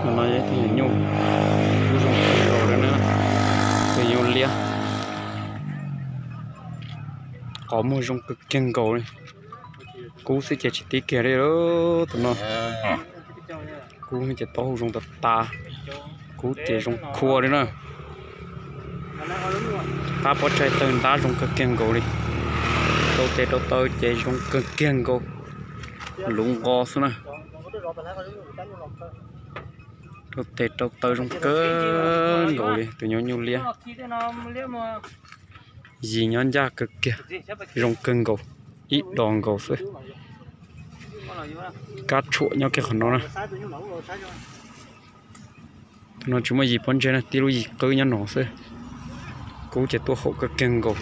No yog ib tug nyuam nyuj, kub zoo kawg nkaus li na, tus nyuj liab. Qhov muag zoo kawg kiag nkaus li. Kub xwb ces tsis tib kiag li tus no. Kub ces taub hau zoo tas tas, kub ces zoo khua li na. Qab pob tsaig tawg ntab zoo kawg kiag nkaus li. Rau tes rau taw ces zoo kawg kiag nkaus, luv nqo xwb na. Rau tes rau taw zoo kawg nkaus li tus nyuam nyuj liab. Yig nyob ncaj kawg kiag, zoo kawg nkaus, ib dos nkaus xwb. Kab tshuam nyob kiag qhov no na. Tus no tsis muaj yig pob ntseg na, tib lub yig qwb nyob no xwb. Kub ces tuaj haum kawg kiag nkaus.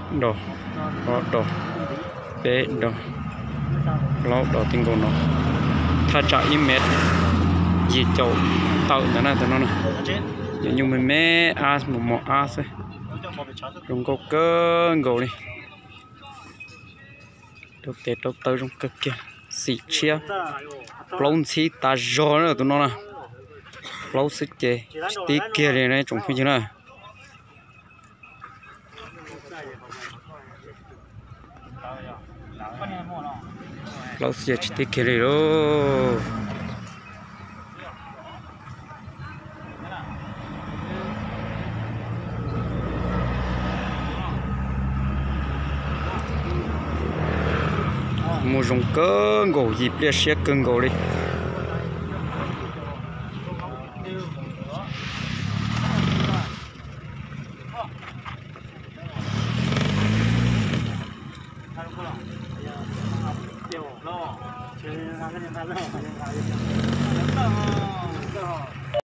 Dos, ob dos, peb dos, plaub dos ti nkaus no. Thaj tsam ib mev yim caum tawm ntawd na tus no na. Nyuam nyuj me me ab mos mos ab xwb. Zoo nkauj kawg nkaus li. Rau tes rau taw zoo kawg kiag, xim tshiab, plaub ntxhib tas zog na tus no na. Plaub xwb ces tsis tib kiag li na tsoom phooj ywg na. Plaub xwb ces tsis tib kiag li lauj. Muaj zoo kawg nkaus, yig pliaj siab kawg nkaus li.